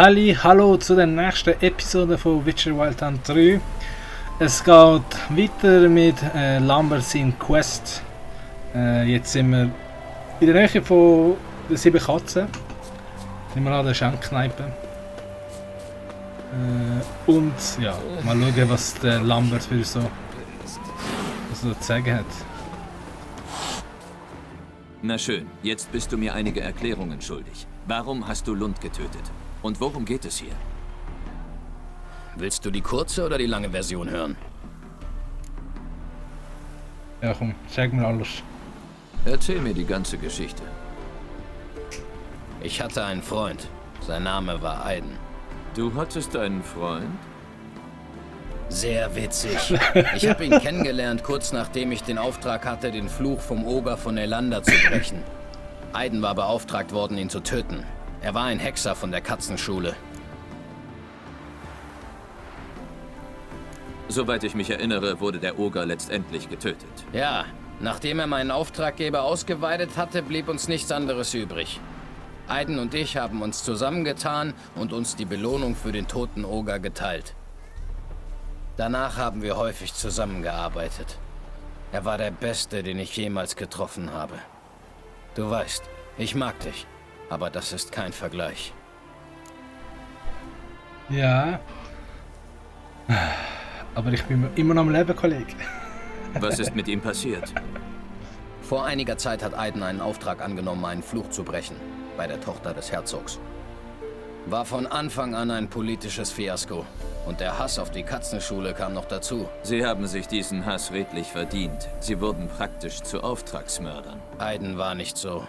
Hallo zu der nächsten Episode von Witcher Wild Hunt 3. Es geht weiter mit Lambert in Quest. Jetzt sind wir in der Nähe von den 7 Katzen. Sind wir an der Schenkkneipe. Und ja, mal schauen, was der Lambert für so zu sagen hat. Na schön, jetzt bist du mir einige Erklärungen schuldig. Warum hast du Lund getötet? Und worum geht es hier? Willst du die kurze oder die lange Version hören? Ja komm, sag mir alles. Erzähl mir die ganze Geschichte. Ich hatte einen Freund. Sein Name war Aiden. Du hattest einen Freund? Sehr witzig. Ich habe ihn kennengelernt, kurz nachdem ich den Auftrag hatte, den Fluch vom Oger von Elander zu brechen. Aiden war beauftragt worden, ihn zu töten. Er war ein Hexer von der Katzenschule. Soweit ich mich erinnere, wurde der Oger letztendlich getötet. Ja, nachdem er meinen Auftraggeber ausgeweidet hatte, blieb uns nichts anderes übrig. Aiden und ich haben uns zusammengetan und uns die Belohnung für den toten Oger geteilt. Danach haben wir häufig zusammengearbeitet. Er war der Beste, den ich jemals getroffen habe. Du weißt, ich mag dich, aber das ist kein Vergleich. Ja. Aber ich bin immer noch am Leben, Kollege. Was ist mit ihm passiert? Vor einiger Zeit hat Aiden einen Auftrag angenommen, einen Fluch zu brechen, bei der Tochter des Herzogs. War von Anfang an ein politisches Fiasko. Und der Hass auf die Katzenschule kam noch dazu. Sie haben sich diesen Hass redlich verdient. Sie wurden praktisch zu Auftragsmördern. Aiden war nicht so.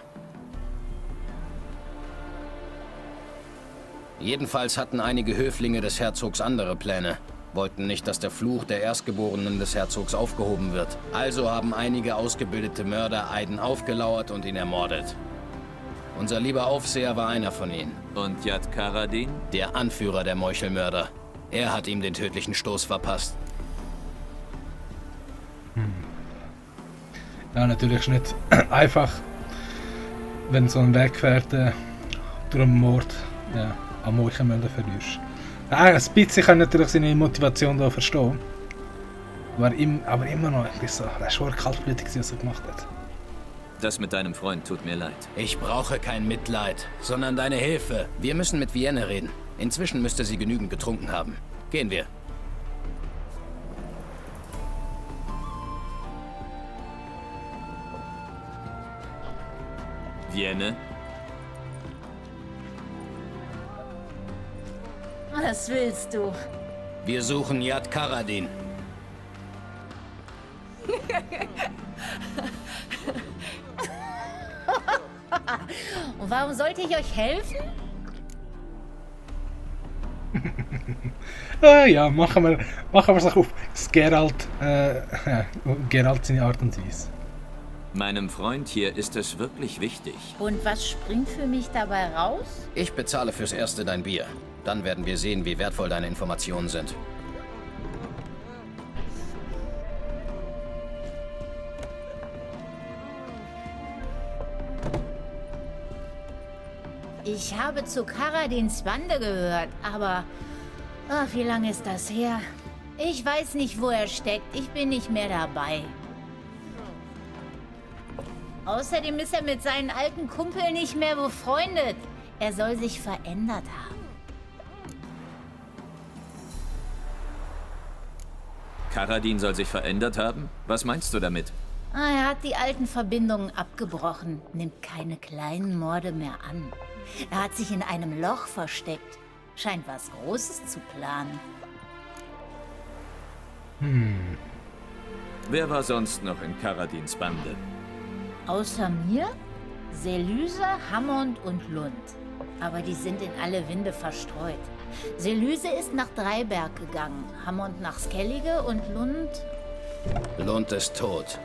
Jedenfalls hatten einige Höflinge des Herzogs andere Pläne. Wollten nicht, dass der Fluch der Erstgeborenen des Herzogs aufgehoben wird. Also haben einige ausgebildete Mörder Aiden aufgelauert und ihn ermordet. Unser lieber Aufseher war einer von ihnen. Und Yad Karadin? Der Anführer der Meuchelmörder. Er hat ihm den tödlichen Stoß verpasst. Ja, natürlich ist nicht einfach, wenn so ein Weggefährte durch einen Mord am Meuchelmörder verlierst. Ja, ein bisschen kann natürlich seine Motivation da verstehen. Aber immer noch irgendwie so, das war kaltblütig, was er gemacht hat. Das mit deinem Freund tut mir leid. Ich brauche kein Mitleid, sondern deine Hilfe. Wir müssen mit Vienne reden. Inzwischen müsste sie genügend getrunken haben. Gehen wir. Vienne? Was willst du? Wir suchen Yad Karadin. Und warum sollte ich euch helfen? Ja, machen wir es auf das Geralt seine Art und Weise. Meinem Freund hier ist es wirklich wichtig. Und was springt für mich dabei raus? Ich bezahle fürs Erste dein Bier. Dann werden wir sehen, wie wertvoll deine Informationen sind. Ich habe zu Karadins Bande gehört, aber... Ach, wie lange ist das her? Ich weiß nicht, wo er steckt. Ich bin nicht mehr dabei. Außerdem ist er mit seinen alten Kumpeln nicht mehr befreundet. Er soll sich verändert haben. Karadin soll sich verändert haben? Was meinst du damit? Er hat die alten Verbindungen abgebrochen, nimmt keine kleinen Morde mehr an. Er hat sich in einem Loch versteckt. Scheint was Großes zu planen. Wer war sonst noch in Karadins Bande? Außer mir? Selyse, Hammond und Lund. Aber die sind in alle Winde verstreut. Selyse ist nach Dreiberg gegangen, Hammond nach Skellige und Lund... Lund ist tot.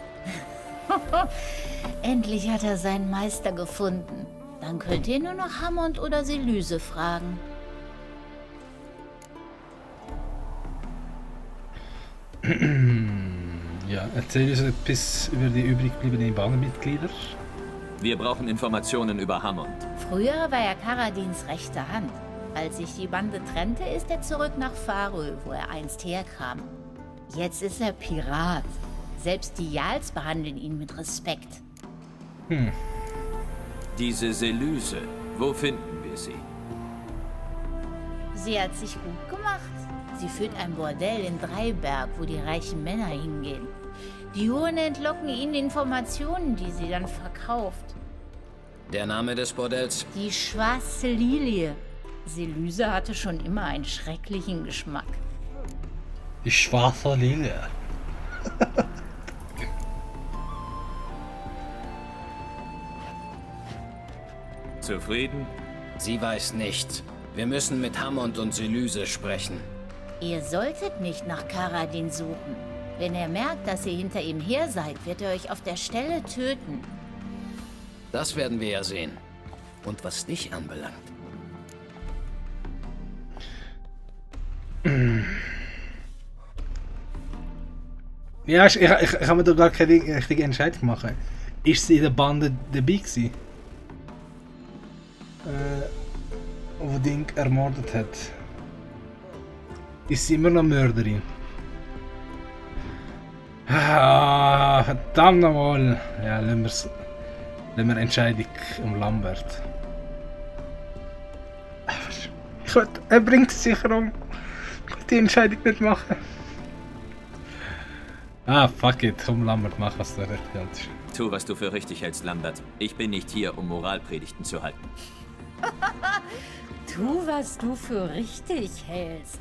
Endlich hat er seinen Meister gefunden. Dann könnt ihr nur noch Hammond oder Selyse fragen. Ja, erzähl uns etwas über die übrig gebliebenen Bandenmitglieder. Wir brauchen Informationen über Hammond. Früher war er Karadins rechte Hand. Als sich die Bande trennte, ist er zurück nach Farö, wo er einst herkam. Jetzt ist er Pirat. Selbst die Jarls behandeln ihn mit Respekt. Diese Selyse, wo finden wir sie? Sie hat sich gut gemacht. Sie führt ein Bordell in Dreiberg, wo die reichen Männer hingehen. Die Huren entlocken ihnen Informationen, die sie dann verkauft. Der Name des Bordells? Die schwarze Lilie. Selyse hatte schon immer einen schrecklichen Geschmack. Die schwarze Lilie. Zufrieden? Sie weiß nichts. Wir müssen mit Hammond und Selyse sprechen. Ihr solltet nicht nach Karadin suchen. Wenn er merkt, dass ihr hinter ihm her seid, wird er euch auf der Stelle töten. Das werden wir ja sehen. Und was dich anbelangt. Ja, ich habe mir da gar keine richtige Entscheidung gemacht. Ist sie in der Bande dabei gewesen? Wo Ding ermordet hat? Ist sie immer noch Mörderin? Ah, verdammt nochmal! Ja, lassen wir Entscheidung um Lambert. Er bringt es sicher um. Ich will die Entscheidung nicht machen. Ah, fuck it. Komm, Lambert, mach, was du recht hältst. Tu, was du für richtig hältst, Lambert. Ich bin nicht hier, um Moralpredigten zu halten. Tu, was du für richtig hältst.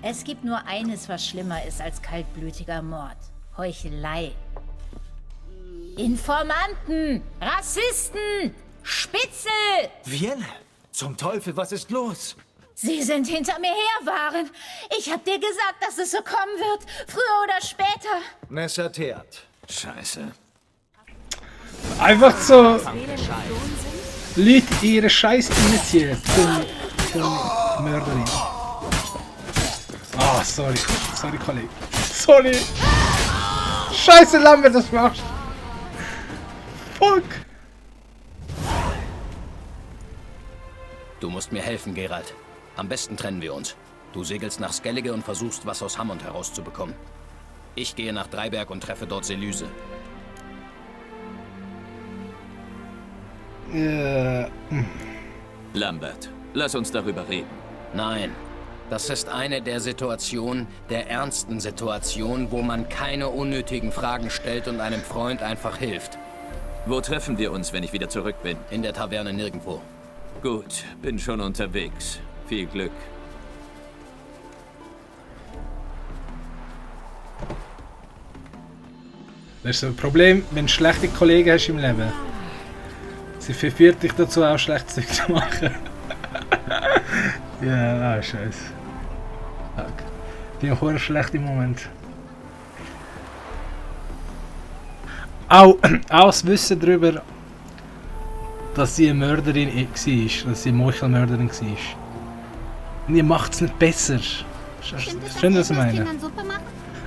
Es gibt nur eines, was schlimmer ist als kaltblütiger Mord. Heuchelei. Informanten! Rassisten! Spitzel! Vienne? Zum Teufel, was ist los? Sie sind hinter mir her, Waren. Ich hab dir gesagt, dass es so kommen wird. Früher oder später. Messer teert. Scheiße. Einfach so Leute ihre Scheiß initiiert zum Mörderin. Ah, sorry. Sorry, Kollege. Sorry. Scheiße, Lambert, das machst. Fuck. Du musst mir helfen, Geralt. Am besten trennen wir uns. Du segelst nach Skellige und versuchst, was aus Hammond herauszubekommen. Ich gehe nach Dreiberg und treffe dort Selyse. Lambert, lass uns darüber reden. Nein, das ist eine der Situationen, der ernsten Situationen, wo man keine unnötigen Fragen stellt und einem Freund einfach hilft. Wo treffen wir uns, wenn ich wieder zurück bin? In der Taverne nirgendwo. Gut, bin schon unterwegs. Viel Glück. Das ist so ein Problem, wenn du schlechte Kollegen hast im Leben. Sie verführt dich dazu, auch schlechtes Zeug zu machen. Ja, scheiße. Ich bin auch schlecht im Moment. Auch das Wissen darüber, dass sie eine Mörderin war, dass sie eine Meuchelmörderin war. Und ihr macht es nicht besser. Schön, was ich meine.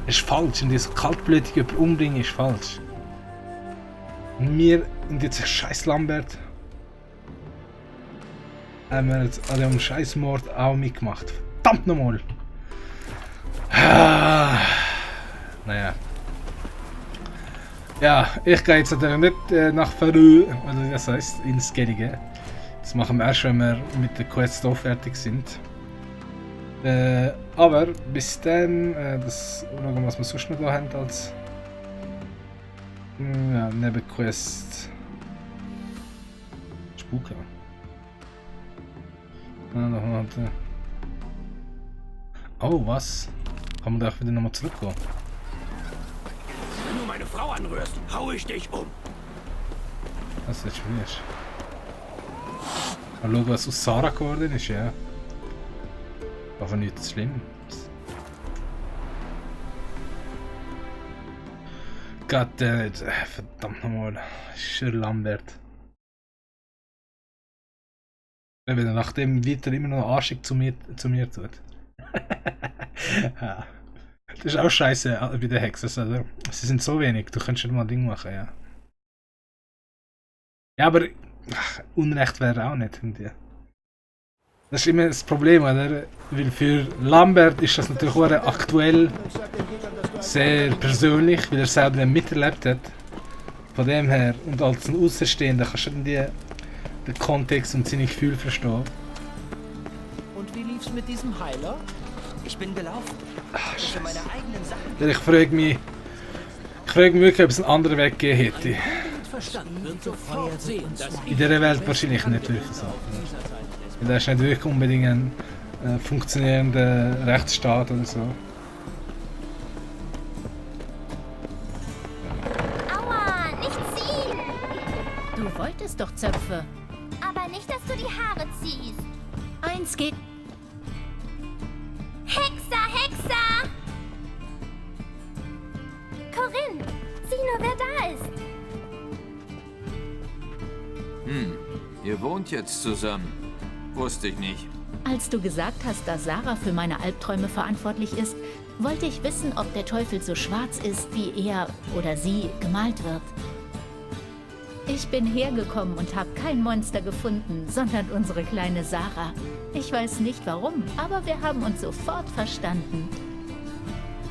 Es ist falsch, und so kaltblütig jemanden umbringen ist falsch. Und wir, und jetzt scheiß Lambert, haben wir jetzt an dem Scheißmord auch mitgemacht. Verdammt nochmal! Naja. Ja, ich gehe jetzt natürlich nicht nach Farö, oder das heisst in Skellige. Das machen wir erst, wenn wir mit der Quest hier fertig sind. Aber bis dann, das schauen wir, was wir sonst noch da haben als ja, Nebenquest. Spuka. Oh, was? Kann man da auch wieder nochmal zurückgehen? Wenn du meine Frau anrührst, hau ich dich um. Das ist jetzt schwierig. Mal schauen, was aus Sarah geworden ist, ja. Aber nichts Schlimmes. Goddammit, verdammt nochmal. Schön Lambert. Wenn er nach dem weiter immer noch arschig zu mir tut. Ja. Das ist auch scheiße bei den Hexen. Also, sie sind so wenig, du könntest schon mal ein Ding machen, ja. Ja, aber Unrecht wäre auch nicht. Das ist immer das Problem, oder? Weil für Lambert ist das natürlich auch aktuell sehr persönlich, weil er selber miterlebt hat. Von dem her, und als ein Außenstehender kannst du den Kontext und seine Gefühle verstehen. Und wie lief's mit diesem Heiler? Ich bin gelaufen. Ich hatte meine eigenen Sachen. Weil ich frage mich wirklich, ob es einen anderen Weg gegeben hätte. Mit Verstand wird sofort sehen, dass In dieser Welt wahrscheinlich nicht wirklich so. Weil da ist nicht wirklich unbedingt ein funktionierender Rechtsstaat oder so. Aua, nicht ziehen! Du wolltest doch Zöpfe. Aber nicht, dass du die Haare ziehst. Eins geht. Hexer, Hexer! Corinne, sieh nur, wer da ist. Ihr wohnt jetzt zusammen. Wusste ich nicht. Als du gesagt hast, dass Sarah für meine Albträume verantwortlich ist, wollte ich wissen, ob der Teufel so schwarz ist, wie er oder sie gemalt wird. Ich bin hergekommen und habe kein Monster gefunden, sondern unsere kleine Sarah. Ich weiß nicht warum, aber wir haben uns sofort verstanden.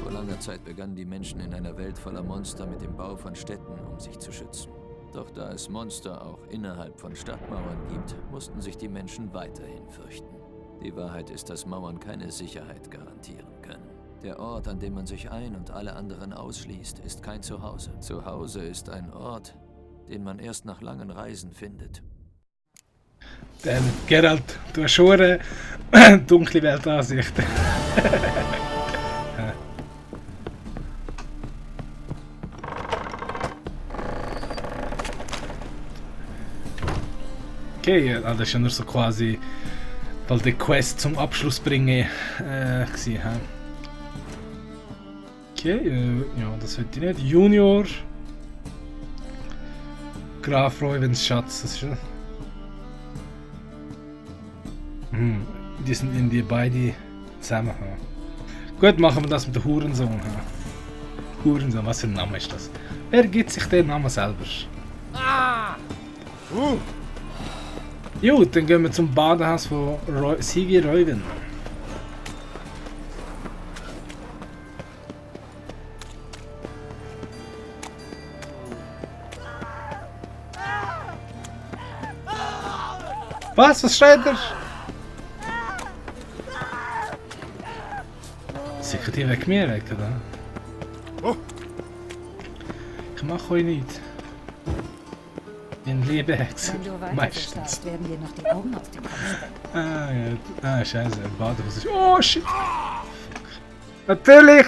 Vor langer Zeit begannen die Menschen in einer Welt voller Monster mit dem Bau von Städten, um sich zu schützen. Doch da es Monster auch innerhalb von Stadtmauern gibt, mussten sich die Menschen weiterhin fürchten. Die Wahrheit ist, dass Mauern keine Sicherheit garantieren können. Der Ort, an dem man sich ein- und alle anderen ausschließt, ist kein Zuhause. Zuhause ist ein Ort, den man erst nach langen Reisen findet. Geralt, du hast schon eine dunkle Weltansicht. Okay, ja, das ist ja nur so quasi weil die Quest zum Abschluss bringen gewesen, hä? Okay, ja, das wird ich nicht. Junior Graf Reuwens Schatz, das ist ja. Die sind irgendwie beide zusammen. Hä? Gut, machen wir das mit dem Hurensohn. Hä? Hurensohn, was für ein Name ist das? Wer gibt sich den Namen selber? Gut, dann gehen wir zum Badehaus von Sigi Reuven. Was schreit er? Sicher die weg mir weg, oder? Ich mach euch nicht. In Liebehexe. Wenn du weiter Meistens. so starrst, werden dir noch die Augen aus dem Kopf springen. Ah, ja. Ah, scheiße. Im Badehaus ist... Oh, shit. Natürlich!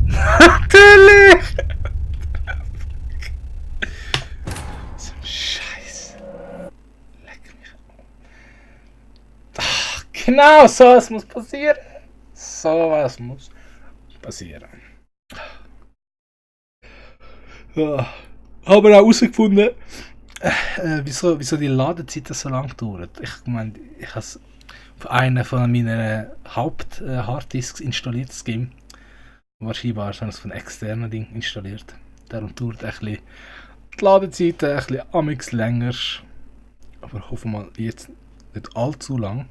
Natürlich! So ein Scheiß. Leck mich. Ach, genau, so was muss passieren. So was muss passieren. Ja. Haben wir auch herausgefunden, wieso die Ladezeit so lange dauert. Ich meine, ich habe es auf einen von meinen Haupt-Harddisks installiert, das Game. Wahrscheinlich habe ich es von externen Ding installiert. Darum dauert ein bisschen die Ladezeit ein bisschen amix länger. Aber hoffen wir mal jetzt nicht allzu lang.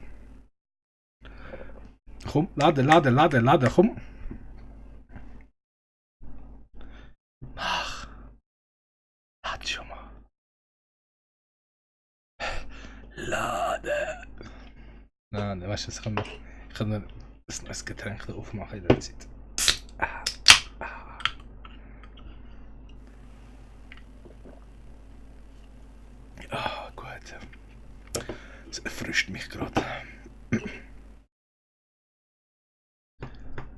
Komm, lade, komm. Ach. Lade schon mal. Lade. Nein, weißt du, ich kann ein neues Getränk aufmachen in der Zeit. Ah, gut. Es erfrischt mich gerade.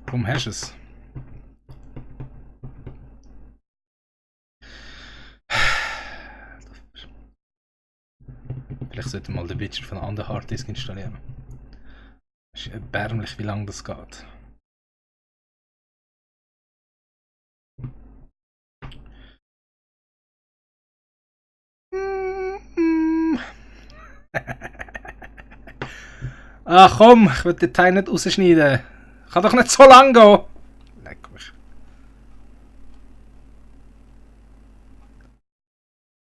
Warum hast du es? Vielleicht sollte mal den Witcher von einer anderen Harddisk installieren. Es ist erbärmlich, wie lange das geht. Ach komm, ich will den Teil nicht rausschneiden. Kann doch nicht so lang gehen. Leck mich.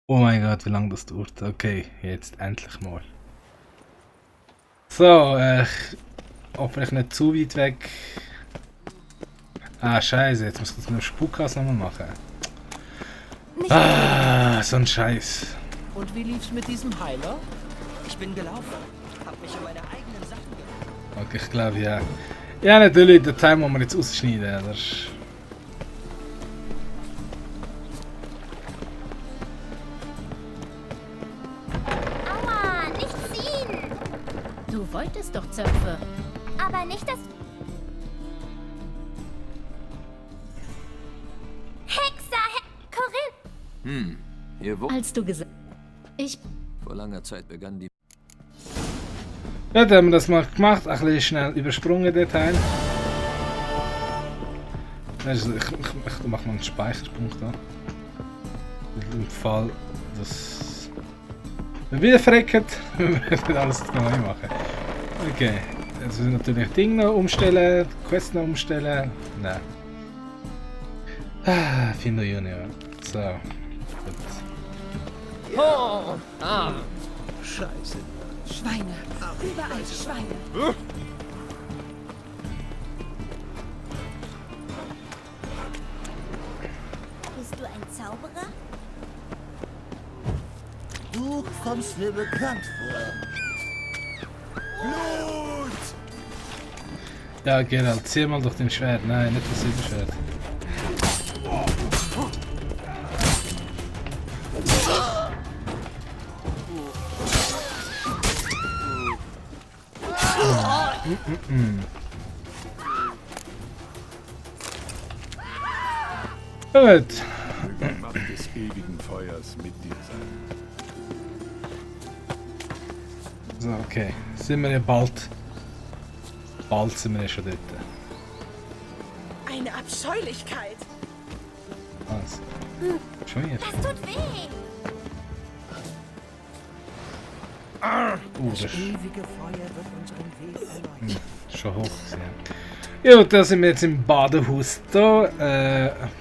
Oh mein Gott, wie lange das dauert. Okay, jetzt endlich mal. So, hoffentlich nicht zu weit weg. Ah, scheiße, jetzt muss ich das mit dem Spukhaus nochmal machen. Ah, so ein Scheiß. Und wie lief's mit diesem Heiler? Ich bin gelaufen. Hab mich um meine eigenen Sachen gekümmert. Okay, ich glaube ja. Ja, natürlich, der Teil muss man jetzt ausschneiden. Das ist... Aua, nicht ziehen! Du wolltest doch Zöpfe. Aber nicht das... Hexer! Corinne! Ihr wo? Als du gesagt... Ich... Vor langer Zeit begann die... Ja, dann haben wir das mal gemacht. Ein bisschen schnell übersprungen, den Teil. Also, ich mache mal einen Speicherpunkt da. Im Fall, dass wir wieder verrecken, wir werden alles neu machen. Okay, jetzt müssen wir natürlich Dinge noch umstellen, Quest noch umstellen. Nein. Ah, Findo Junior. So, gut. Scheiße. Schweine. Überall Schweine. Bist du ein Zauberer? Du kommst mir bekannt vor. Blut! Ja, Geralt, zieh mal durch den Schwert. Nein, nicht das Silberschwert. Gut. Die Macht des ewigen Feuers mit dir sein. So, okay. Sind wir ja bald. Bald sind wir ja schon dort. Eine Abscheulichkeit. Was? Schon hier? Das tut weh! Das ist Ewige Feuer wird unseren Weg erleuchten. schon hoch gesehen. Ja, da sind wir jetzt im Badehaus. Da,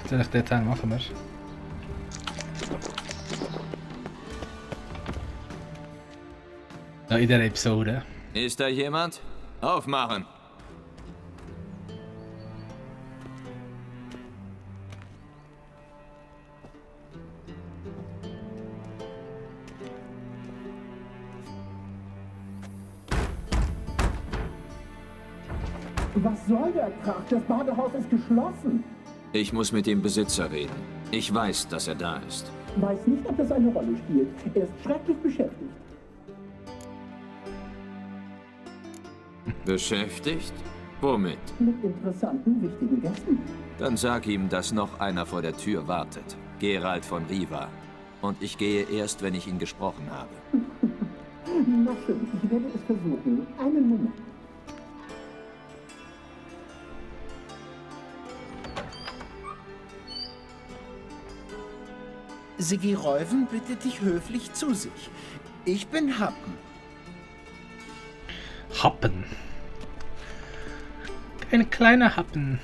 soll ich den Teil machen wir? Ja, in der Episode. Ist da jemand? Aufmachen! Was soll der Krach? Das Badehaus ist geschlossen. Ich muss mit dem Besitzer reden. Ich weiß, dass er da ist. Weiß nicht, ob das eine Rolle spielt. Er ist schrecklich beschäftigt. Beschäftigt? Womit? Mit interessanten, wichtigen Gästen. Dann sag ihm, dass noch einer vor der Tür wartet. Geralt von Riva. Und ich gehe erst, wenn ich ihn gesprochen habe. Na schön, ich werde es versuchen. Einen Moment. Siggi Reuven bittet dich höflich zu sich. Ich bin Happen. Happen. Ein kleiner Happen.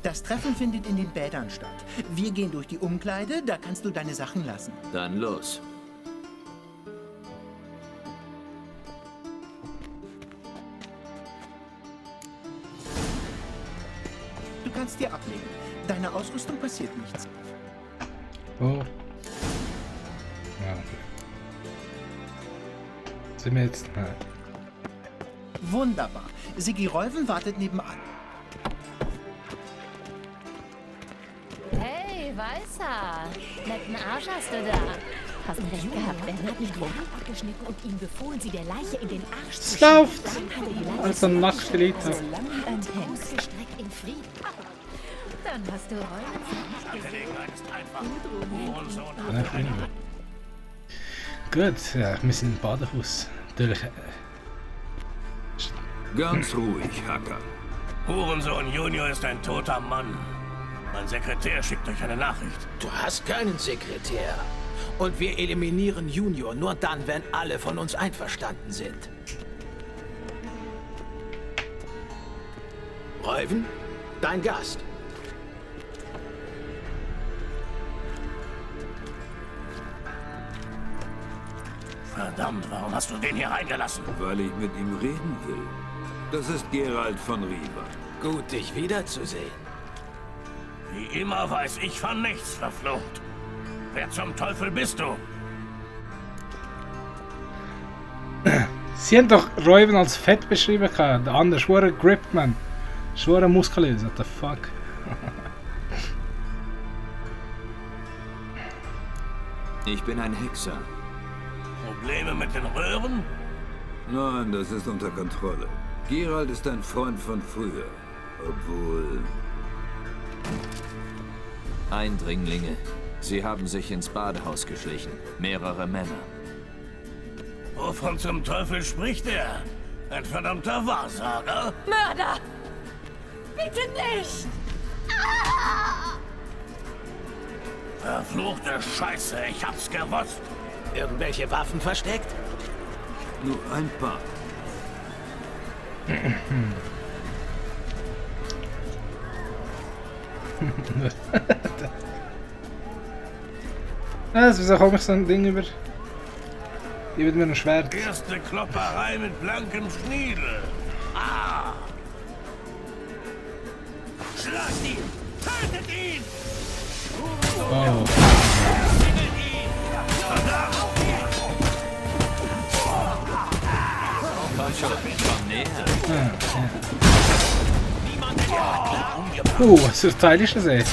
Das Treffen findet in den Bädern statt. Wir gehen durch die Umkleide, da kannst du deine Sachen lassen. Dann los. Du kannst dir ablegen. Deiner Ausrüstung passiert nichts. Oh. Ja, okay. Sind wir jetzt? Nein. Wunderbar. Siggi Reuven wartet nebenan. Hey, Weißer. Netten Arsch hast du da. Hast du recht gehabt, Ben hat mich die Hand abgeschnitten und ihm befohlen, sie der Leiche in den Arsch zu Es schieben. läuft! Dann hat er die Leiche Also Nachtlied. ausgestreckt in Frieden. Dann hast du Gut, ja, wir sind im Badehaus. Natürlich. Ganz ruhig, Hacker. Hurensohn Junior ist ein toter Mann. Mein Sekretär schickt euch eine Nachricht. Du hast keinen Sekretär. Und wir eliminieren Junior nur dann, wenn alle von uns einverstanden sind. Reuven, dein Gast. Verdammt, warum hast du den hier reingelassen? Weil ich mit ihm reden will. Das ist Geralt von Riva. Gut, dich wiederzusehen. Wie immer weiß ich von nichts, verflucht. Wer zum Teufel bist du? Sie haben doch Räuben als fett beschrieben. Der andere schwere Grip, man. Schwere muskulös, what the fuck? Ich bin ein Hexer. Probleme mit den Röhren? Nein, das ist unter Kontrolle. Geralt ist ein Freund von früher. Obwohl... Eindringlinge. Sie haben sich ins Badehaus geschlichen. Mehrere Männer. Wovon zum Teufel spricht er? Ein verdammter Wahrsager? Mörder! Bitte nicht! Verfluchte Scheiße, ich hab's gewusst. Irgendwelche Waffen versteckt? Nur ein paar. Wieso komme ich so ein Ding über? Hier wird mir ein Schwert. Erste Klopperei mit blankem Schniedel. Ah! Schlagt ihn! Tötet ihn! Oh. Komm schon, komm näher. So Teil ist das eh.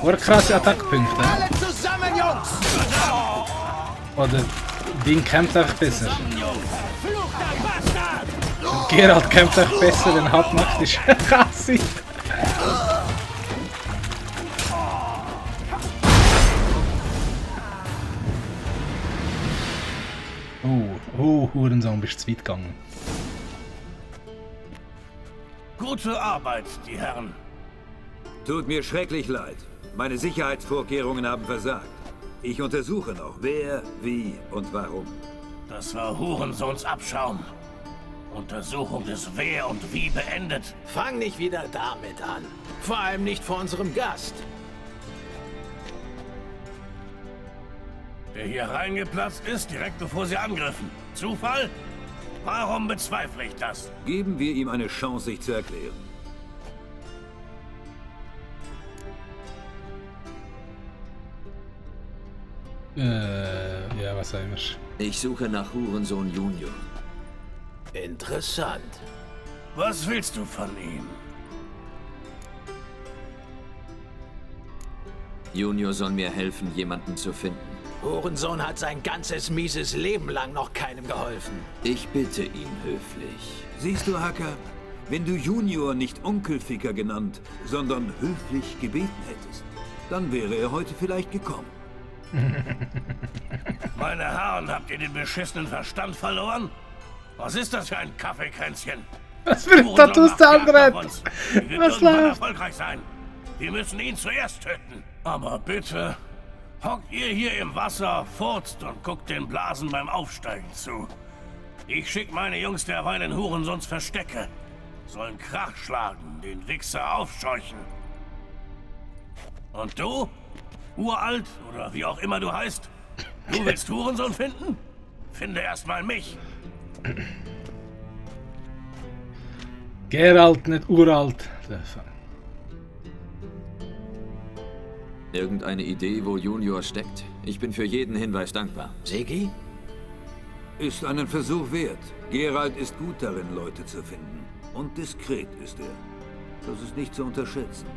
Oder krasse Attackpunkte. Alle zusammen, Jungs! Oder Ding kämpft einfach besser. Geralt kämpft einfach besser, wenn Halbmacht ist. Krass. Hurensohn, bist zu weit gegangen. Gute Arbeit, die Herren. Tut mir schrecklich leid. Meine Sicherheitsvorkehrungen haben versagt. Ich untersuche noch, wer, wie und warum. Das war Hurensohns Abschaum. Untersuchung des Wer und Wie beendet. Fang nicht wieder damit an. Vor allem nicht vor unserem Gast. Der hier reingeplatzt ist, direkt bevor sie angriffen. Zufall? Warum bezweifle ich das? Geben wir ihm eine Chance, sich zu erklären. Ja, was sagen wir? Ich suche nach Hurensohn Junior. Interessant. Was willst du von ihm? Junior soll mir helfen, jemanden zu finden. Hurensohn hat sein ganzes mieses Leben lang noch keinem geholfen. Ich bitte ihn höflich. Siehst du, Hacker, wenn du Junior nicht Onkelficker genannt, sondern höflich gebeten hättest, dann wäre er heute vielleicht gekommen. Meine Herren, habt ihr den beschissenen Verstand verloren? Was ist das für ein Kaffeekränzchen? Was für ein Tattoos der andere hat? Wir Was werden läuft? erfolgreich sein. Wir müssen ihn zuerst töten. Aber bitte, hockt ihr hier im Wasser, furzt und guckt den Blasen beim Aufsteigen zu. Ich schick meine Jungs derweil in Hurensons Verstecke. Sollen Krach schlagen, den Wichser aufscheuchen. Und du? Uralt oder wie auch immer du heißt? Du willst Hurensohn finden? Finde erstmal mich. Geralt, nicht uralt. Irgendeine Idee, wo Junior steckt? Ich bin für jeden Hinweis dankbar. Sigi? Ist einen Versuch wert. Geralt ist gut darin, Leute zu finden. Und diskret ist er. Das ist nicht zu unterschätzen.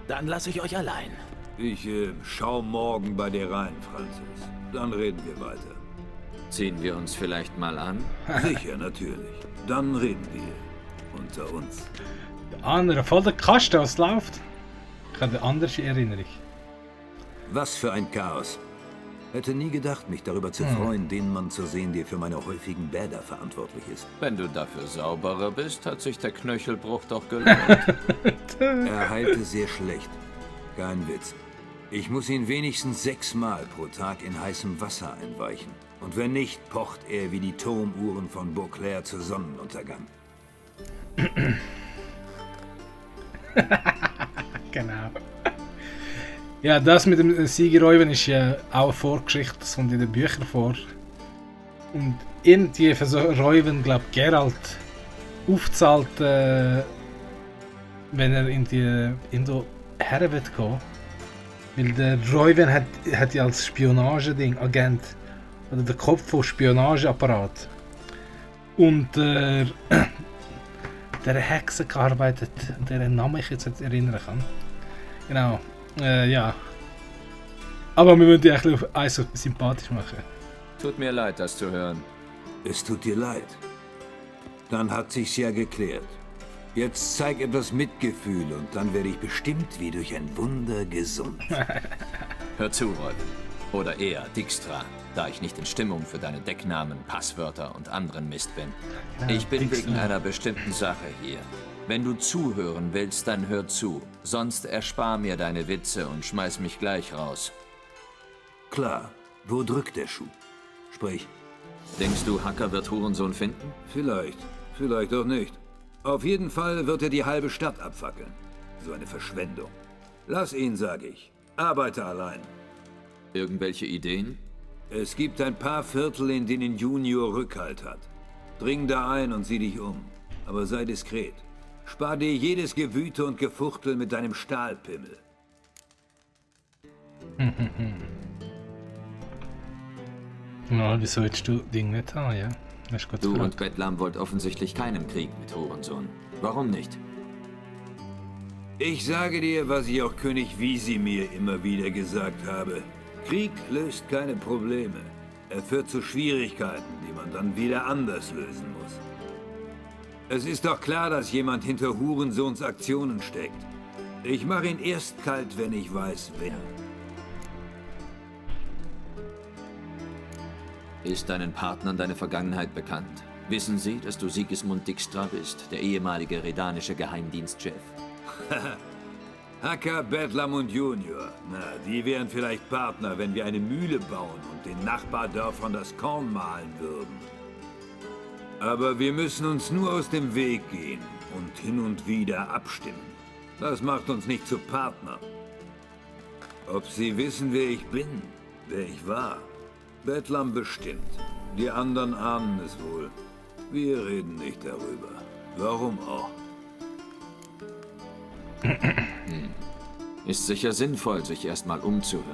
Dann lasse ich euch allein. Ich schau morgen bei dir rein, Francis. Dann reden wir weiter. Ziehen wir uns vielleicht mal an? Sicher, natürlich. Dann reden wir. Unter uns. Der andere, voll der Kasten, was läuft. Ich habe eine andere Erinnerung. Was für ein Chaos. Hätte nie gedacht, mich darüber zu freuen, den Mann zu sehen, der für meine häufigen Bäder verantwortlich ist. Wenn du dafür sauberer bist, hat sich der Knöchelbruch doch gelohnt. Er heilte sehr schlecht. Kein Witz. Ich muss ihn wenigstens 6-mal pro Tag in heißem Wasser einweichen. Und wenn nicht, pocht er wie die Turmuhren von Beauclair zu Sonnenuntergang. Genau. Ja, das mit dem Siegeräuben ist ja auch eine Vorgeschichte, das kommt in den Büchern vor. Und irgendwie versäumen, glaube ich, Geralt aufzahlt, wenn er irgendwo her wird gehen. Weil der Reuven hat ja als Spionageding, Agent, oder der Kopf von Spionageapparat. Und der Hexe gearbeitet, deren Namen ich jetzt nicht erinnern kann. Genau, ja. Aber wir müssen die ein bisschen sympathisch machen. Tut mir leid, das zu hören. Es tut dir leid. Dann hat sich's ja geklärt. Jetzt zeig etwas Mitgefühl und dann werde ich bestimmt wie durch ein Wunder gesund. Hör zu, Reuven. Oder eher Dijkstra, da ich nicht in Stimmung für deine Decknamen, Passwörter und anderen Mist bin. Ich bin wegen einer bestimmten Sache hier. Wenn du zuhören willst, dann hör zu. Sonst erspar mir deine Witze und schmeiß mich gleich raus. Klar. Wo drückt der Schuh? Sprich. Denkst du, Hacker wird Hurensohn finden? Vielleicht. Vielleicht auch nicht. Auf jeden Fall wird er die halbe Stadt abfackeln. So eine Verschwendung. Lass ihn, sag ich. Arbeite allein. Irgendwelche Ideen? Es gibt ein paar Viertel, in denen Junior Rückhalt hat. Dring da ein und sieh dich um. Aber sei diskret. Spar dir jedes Gewüte und Gefuchtel mit deinem Stahlpimmel. Ja, wieso willst du Ding nicht haben, ja? Du und Bedlam wollt offensichtlich keinen Krieg mit Hurensohn. Warum nicht? Ich sage dir, was ich auch König Wisimir immer wieder gesagt habe. Krieg löst keine Probleme. Er führt zu Schwierigkeiten, die man dann wieder anders lösen muss. Es ist doch klar, dass jemand hinter Hurensohns Aktionen steckt. Ich mache ihn erst kalt, wenn ich weiß, wer. Ist deinen Partnern deine Vergangenheit bekannt? Wissen sie, dass du Sigismund Dijkstra bist, der ehemalige redanische Geheimdienstchef? Hacker, Bedlam und Junior. Na, die wären vielleicht Partner, wenn wir eine Mühle bauen und den Nachbardörfern das Korn mahlen würden. Aber wir müssen uns nur aus dem Weg gehen und hin und wieder abstimmen. Das macht uns nicht zu Partnern. Ob sie wissen, wer ich bin, wer ich war? Bedlam bestimmt. Die anderen ahnen es wohl. Wir reden nicht darüber. Warum auch? Ist sicher sinnvoll, sich erstmal umzuhören.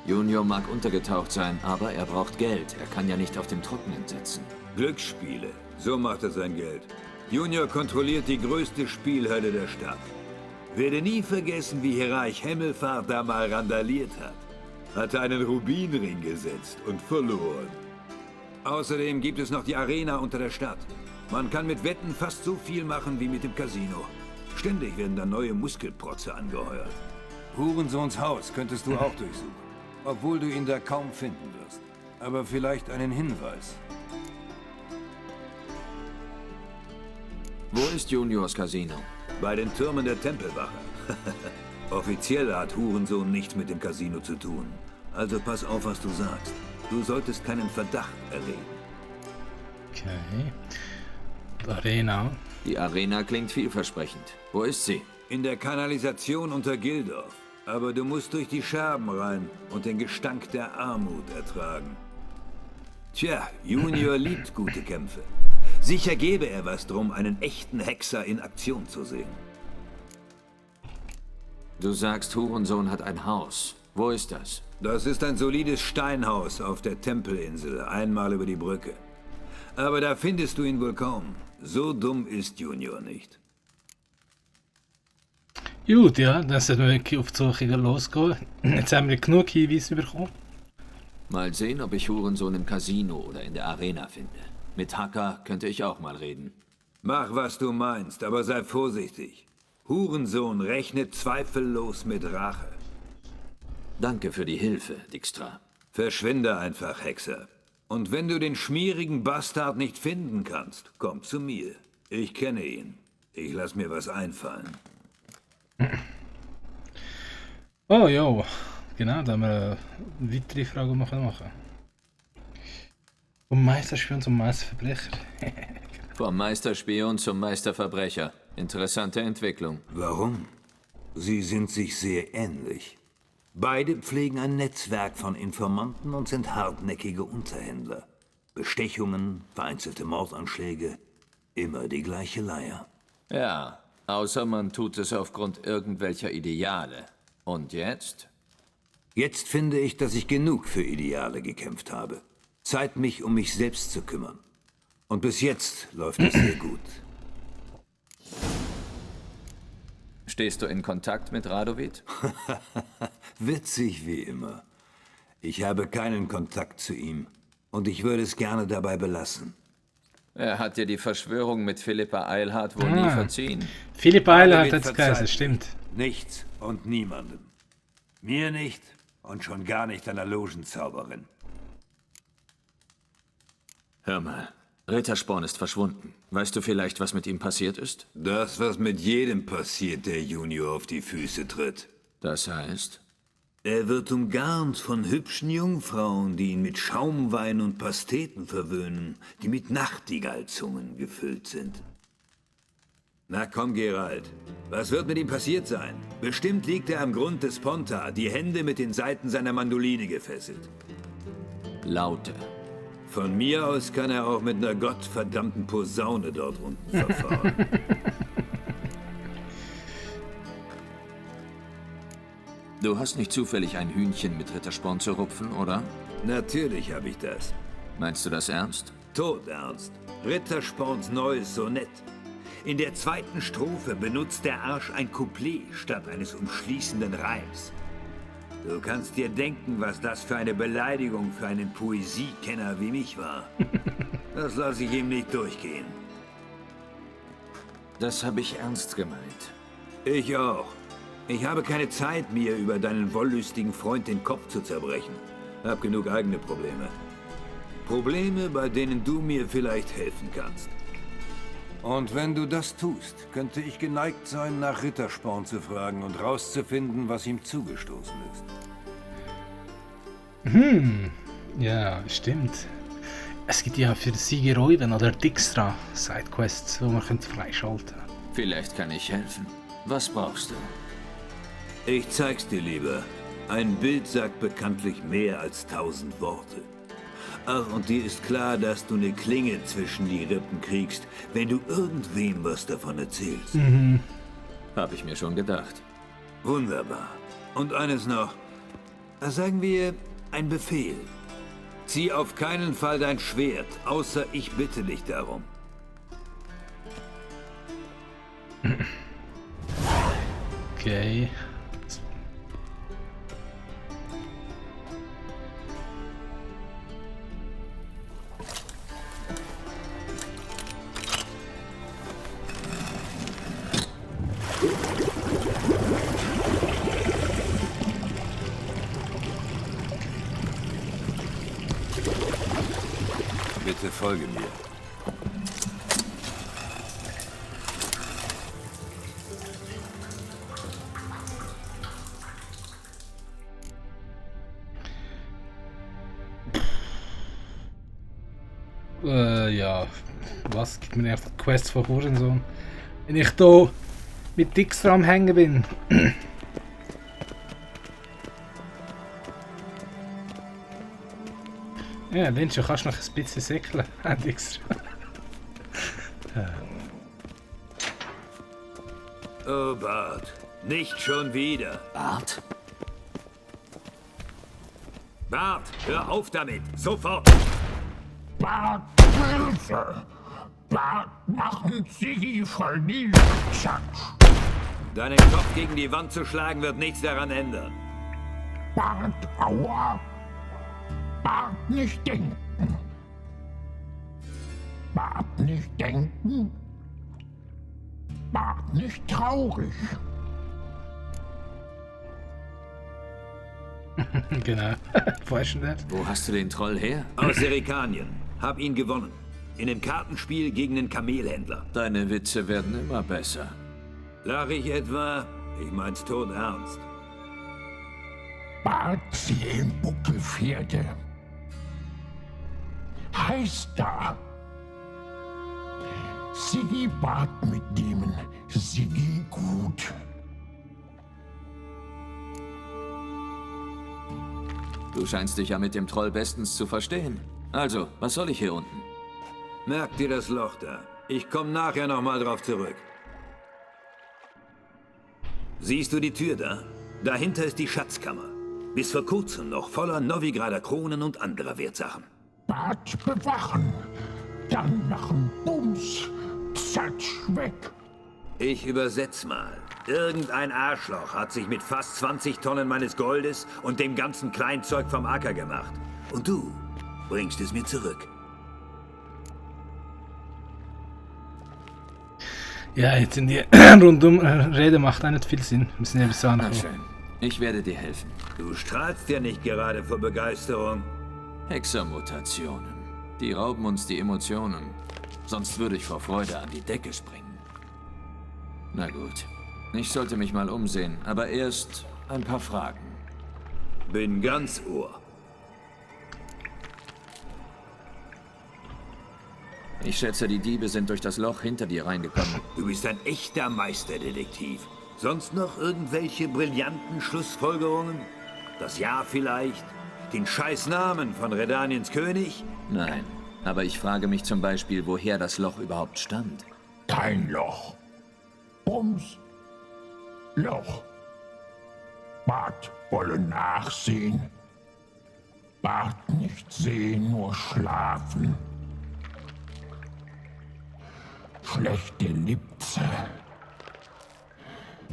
Junior mag untergetaucht sein, aber er braucht Geld. Er kann ja nicht auf dem Trockenen sitzen. Glücksspiele. So macht er sein Geld. Junior kontrolliert die größte Spielhölle der Stadt. Werde nie vergessen, wie Hierarch Hemmelfahrt da mal randaliert hat. Hatte einen Rubinring gesetzt und verloren. Außerdem gibt es noch die Arena unter der Stadt. Man kann mit Wetten fast so viel machen wie mit dem Casino. Ständig werden da neue Muskelprotze angeheuert. Hurensohns Haus könntest du auch durchsuchen. Obwohl du ihn da kaum finden wirst. Aber vielleicht einen Hinweis. Wo ist Juniors Casino? Bei den Türmen der Tempelwache. Offiziell hat Hurensohn nichts mit dem Casino zu tun. Also pass auf, was du sagst. Du solltest keinen Verdacht erregen. Okay. Die Arena. Die Arena klingt vielversprechend. Wo ist sie? In der Kanalisation unter Gildorf. Aber du musst durch die Scherben rein und den Gestank der Armut ertragen. Tja, Junior liebt gute Kämpfe. Sicher gäbe er was drum, einen echten Hexer in Aktion zu sehen. Du sagst, Hurensohn hat ein Haus. Wo ist das? Das ist ein solides Steinhaus auf der Tempelinsel, einmal über die Brücke. Aber da findest du ihn wohl kaum. So dumm ist Junior nicht. Gut, ja, dann sollten wir wirklich auf die Suche losgehen. Jetzt haben wir genug Hinweise bekommen. Mal sehen, ob ich Hurensohn im Casino oder in der Arena finde. Mit Hacker könnte ich auch mal reden. Mach, was du meinst, aber sei vorsichtig. Hurensohn rechnet zweifellos mit Rache. Danke für die Hilfe, Dijkstra. Verschwinde einfach, Hexer. Und wenn du den schmierigen Bastard nicht finden kannst, komm zu mir. Ich kenne ihn. Ich lass mir was einfallen. Oh ja, genau, da haben wir eine weitere Frage machen. Vom Meisterspion zum Meisterverbrecher. Vom Meisterspion zum Meisterverbrecher. Interessante Entwicklung. Warum? Sie sind sich sehr ähnlich. Beide pflegen ein Netzwerk von Informanten und sind hartnäckige Unterhändler. Bestechungen, vereinzelte Mordanschläge, immer die gleiche Leier. Ja, außer man tut es aufgrund irgendwelcher Ideale. Und jetzt? Jetzt finde ich, dass ich genug für Ideale gekämpft habe. Zeit, mich um mich selbst zu kümmern. Und bis jetzt läuft es sehr gut. Stehst du in Kontakt mit Radovid? Witzig wie immer. Ich habe keinen Kontakt zu ihm. Und ich würde es gerne dabei belassen. Er hat dir die Verschwörung mit Philippa Eilhart wohl nie verziehen. Philippa Eilhart hat es geheißen, stimmt. Nichts und niemandem. Mir nicht und schon gar nicht einer Logenzauberin. Hör mal, Rittersporn ist verschwunden. Weißt du vielleicht, was mit ihm passiert ist? Das, was mit jedem passiert, der Junior auf die Füße tritt. Das heißt? Er wird umgarnt von hübschen Jungfrauen, die ihn mit Schaumwein und Pasteten verwöhnen, die mit Nachtigallzungen gefüllt sind. Na komm, Geralt. Was wird mit ihm passiert sein? Bestimmt liegt er am Grund des Pontar, die Hände mit den Saiten seiner Mandoline gefesselt. Laute. Von mir aus kann er auch mit einer gottverdammten Posaune dort unten verfahren. Du hast nicht zufällig ein Hühnchen mit Rittersporn zu rupfen, oder? Natürlich habe ich das. Meinst du das ernst? Todernst. Rittersporns neues Sonett. In der zweiten Strophe benutzt der Arsch ein Couplet statt eines umschließenden Reims. Du kannst dir denken, was das für eine Beleidigung für einen Poesiekenner wie mich war. Das lasse ich ihm nicht durchgehen. Das habe ich ernst gemeint. Ich auch. Ich habe keine Zeit, mir über deinen wollüstigen Freund den Kopf zu zerbrechen. Hab genug eigene Probleme. Probleme, bei denen du mir vielleicht helfen kannst. Und wenn du das tust, könnte ich geneigt sein, nach Rittersporn zu fragen und rauszufinden, was ihm zugestoßen ist. Ja, stimmt. Es gibt ja für Siegeräuben oder Dijkstra Sidequests, wo man freischalten könnte. Vielleicht kann ich helfen. Was brauchst du? Ich zeig's dir lieber. Ein Bild sagt bekanntlich mehr als 1000 Worte. Ach, und dir ist klar, dass du eine Klinge zwischen die Rippen kriegst, wenn du irgendwem was davon erzählst. Hab ich mir schon gedacht. Wunderbar. Und eines noch. Sagen wir, ein Befehl. Zieh auf keinen Fall dein Schwert, außer ich bitte dich darum. Okay. Bitte folge mir. Ja, was gibt mir einfach Quests von Hurensohn? Wenn ich hier mit Dijkstra am Hängen bin. Ja, Lynch, du kannst noch ein bisschen säckeln, Dijkstra. Oh, Bart. Nicht schon wieder. Bart? Bart, hör auf damit. Sofort. Bart, Hilfe! Bart, machen Sie voll die Deinen Kopf gegen die Wand zu schlagen, wird nichts daran ändern. Bart, aua! Bart, nicht denken! Bart, nicht denken! Bart, nicht traurig! Genau. Wo ist denn das? Wo hast du den Troll her? Aus Serikanien. Hab ihn gewonnen. In einem Kartenspiel gegen einen Kamelhändler. Deine Witze werden immer besser. Lach ich etwa? Ich mein's todernst. Bart, sie im Buckelpferde. Heißt da. Siggi Bart mitnehmen. Siggi gut. Du scheinst dich ja mit dem Troll bestens zu verstehen. Also, was soll ich hier unten? Merk dir das Loch da. Ich komme nachher nochmal drauf zurück. Siehst du die Tür da? Dahinter ist die Schatzkammer. Bis vor kurzem noch voller Novigrader Kronen und anderer Wertsachen. Bad bewachen. Dann machen Bums. Zatsch weg. Ich übersetz mal. Irgendein Arschloch hat sich mit fast 20 Tonnen meines Goldes und dem ganzen Kleinzeug vom Acker gemacht. Und du bringst es mir zurück. Ja, jetzt in die rundum Rede macht auch nicht viel Sinn. Wir müssen ja bis Na ankommen. schön. Ich werde dir helfen. Du strahlst ja nicht gerade vor Begeisterung. Hexermutationen. Die rauben uns die Emotionen. Sonst würde ich vor Freude an die Decke springen. Na gut. Ich sollte mich mal umsehen, aber erst ein paar Fragen. Bin ganz Ohr. Ich schätze, die Diebe sind durch das Loch hinter dir reingekommen. Du bist ein echter Meisterdetektiv. Sonst noch irgendwelche brillanten Schlussfolgerungen? Das Jahr vielleicht? Den Scheißnamen von Redaniens König? Nein, aber ich frage mich zum Beispiel, woher das Loch überhaupt stammt. Kein Loch. Bums. Loch. Bart wolle nachsehen. Bart nicht sehen, nur schlafen. Schlechte Lipze.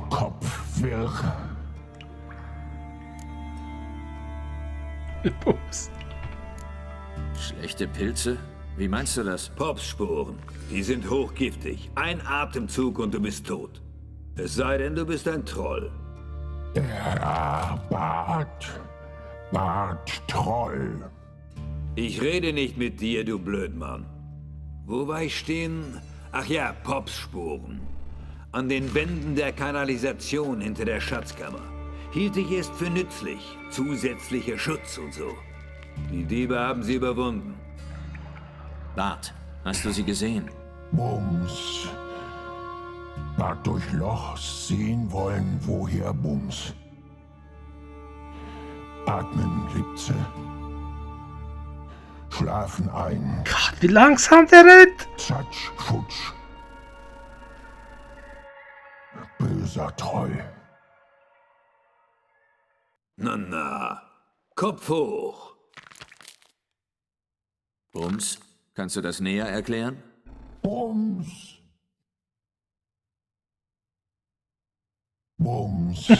Kopf wirr. Ups. Schlechte Pilze? Wie meinst du das? Popssporen. Die sind hochgiftig. Ein Atemzug und du bist tot. Es sei denn, du bist ein Troll. Der Bart. Bart-Troll. Ich rede nicht mit dir, du Blödmann. Wo war ich stehen? Ach ja, Popspuren. An den Wänden der Kanalisation hinter der Schatzkammer. Hielt ich es für nützlich. Zusätzlicher Schutz und so. Die Diebe haben sie überwunden. Bart, hast du sie gesehen? Bums. Bart durch Loch sehen wollen, woher Bums. Atmen, Lipze. Schlafen ein. Gott, wie langsam der rennt! Zatsch, futsch. Böser Troll. Na, Kopf hoch. Bums, kannst du das näher erklären? Bums. Bums.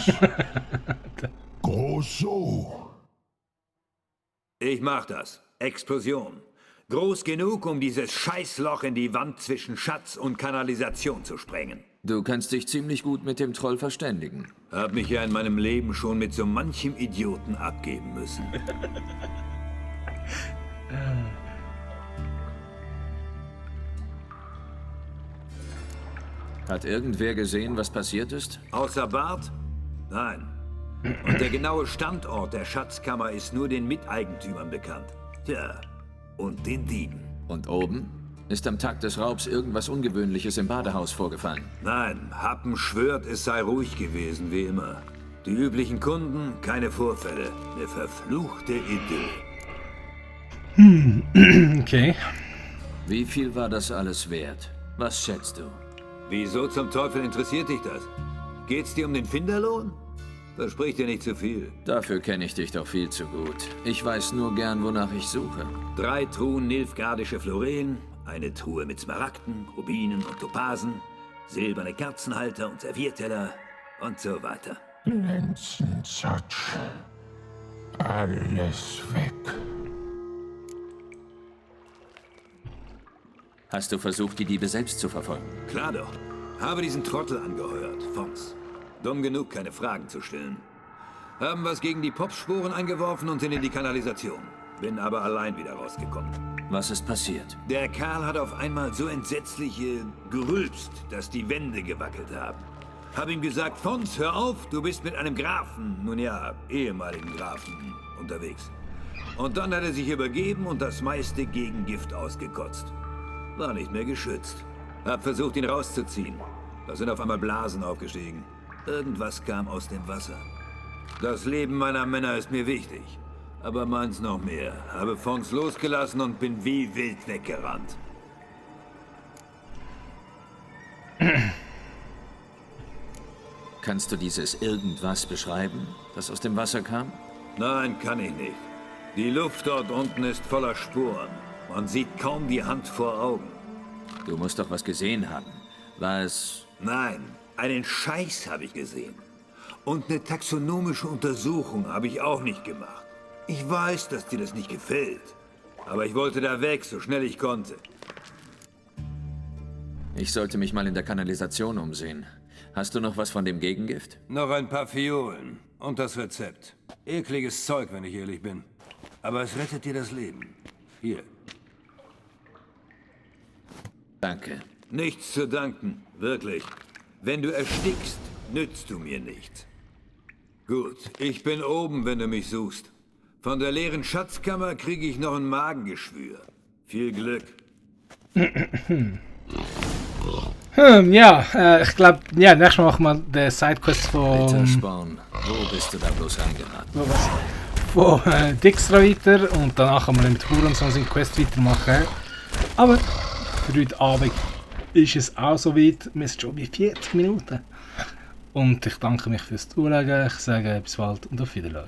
Groß so. Ich mach das. Explosion. Groß genug, um dieses Scheißloch in die Wand zwischen Schatz und Kanalisation zu sprengen. Du kannst dich ziemlich gut mit dem Troll verständigen. Hab mich ja in meinem Leben schon mit so manchem Idioten abgeben müssen. Hat irgendwer gesehen, was passiert ist? Außer Bart? Nein. Und der genaue Standort der Schatzkammer ist nur den Miteigentümern bekannt. Tja, und den Dieben. Und oben? Ist am Tag des Raubs irgendwas Ungewöhnliches im Badehaus vorgefallen? Nein, Happen schwört, es sei ruhig gewesen, wie immer. Die üblichen Kunden, keine Vorfälle. Eine verfluchte Idylle. Okay. Wie viel war das alles wert? Was schätzt du? Wieso zum Teufel interessiert dich das? Geht's dir um den Finderlohn? Versprich dir nicht zu viel. Dafür kenne ich dich doch viel zu gut. Ich weiß nur gern, wonach ich suche. 3 Truhen nilfgaardische Floren, eine Truhe mit Smaragden, Rubinen und Topasen, silberne Kerzenhalter und Servierteller und so weiter. Glänzen, Zatsch. Alles weg. Hast du versucht, die Diebe selbst zu verfolgen? Klar doch. Habe diesen Trottel angeheuert, Fons. Dumm genug, keine Fragen zu stellen. Haben was gegen die Popspuren eingeworfen und sind in die Kanalisation. Bin aber allein wieder rausgekommen. Was ist passiert? Der Kerl hat auf einmal so entsetzliche gerülpst, dass die Wände gewackelt haben. Hab ihm gesagt, Fons, hör auf, du bist mit einem Grafen, nun ja, ehemaligen Grafen, unterwegs. Und dann hat er sich übergeben und das meiste Gegengift ausgekotzt. War nicht mehr geschützt. Hab versucht, ihn rauszuziehen. Da sind auf einmal Blasen aufgestiegen. Irgendwas kam aus dem Wasser. Das Leben meiner Männer ist mir wichtig. Aber meins noch mehr. Habe Fonks losgelassen und bin wie wild weggerannt. Kannst du dieses Irgendwas beschreiben, das aus dem Wasser kam? Nein, kann ich nicht. Die Luft dort unten ist voller Spuren. Man sieht kaum die Hand vor Augen. Du musst doch was gesehen haben. War es... Nein, einen Scheiß habe ich gesehen. Und eine taxonomische Untersuchung habe ich auch nicht gemacht. Ich weiß, dass dir das nicht gefällt. Aber ich wollte da weg, so schnell ich konnte. Ich sollte mich mal in der Kanalisation umsehen. Hast du noch was von dem Gegengift? Noch ein paar Fiolen und das Rezept. Ekliges Zeug, wenn ich ehrlich bin. Aber es rettet dir das Leben. Hier. Danke. Nichts zu danken, wirklich. Wenn du erstickst, nützt du mir nichts. Gut, ich bin oben, wenn du mich suchst. Von der leeren Schatzkammer kriege ich noch ein Magengeschwür. Viel Glück. Ja, ich glaube, ja, nächstes Mal machen wir den Sidequest von... Alter Spawn, wo bist du da bloß angeraten? Von Dijkstra weiter und danach können wir mit Huron so seine Quest weitermachen. Aber für heute Abend ist es auch so weit. Wir sind schon bei 40 Minuten. Und ich danke mich fürs Zuschauen. Ich sage bis bald und auf Wiedersehen.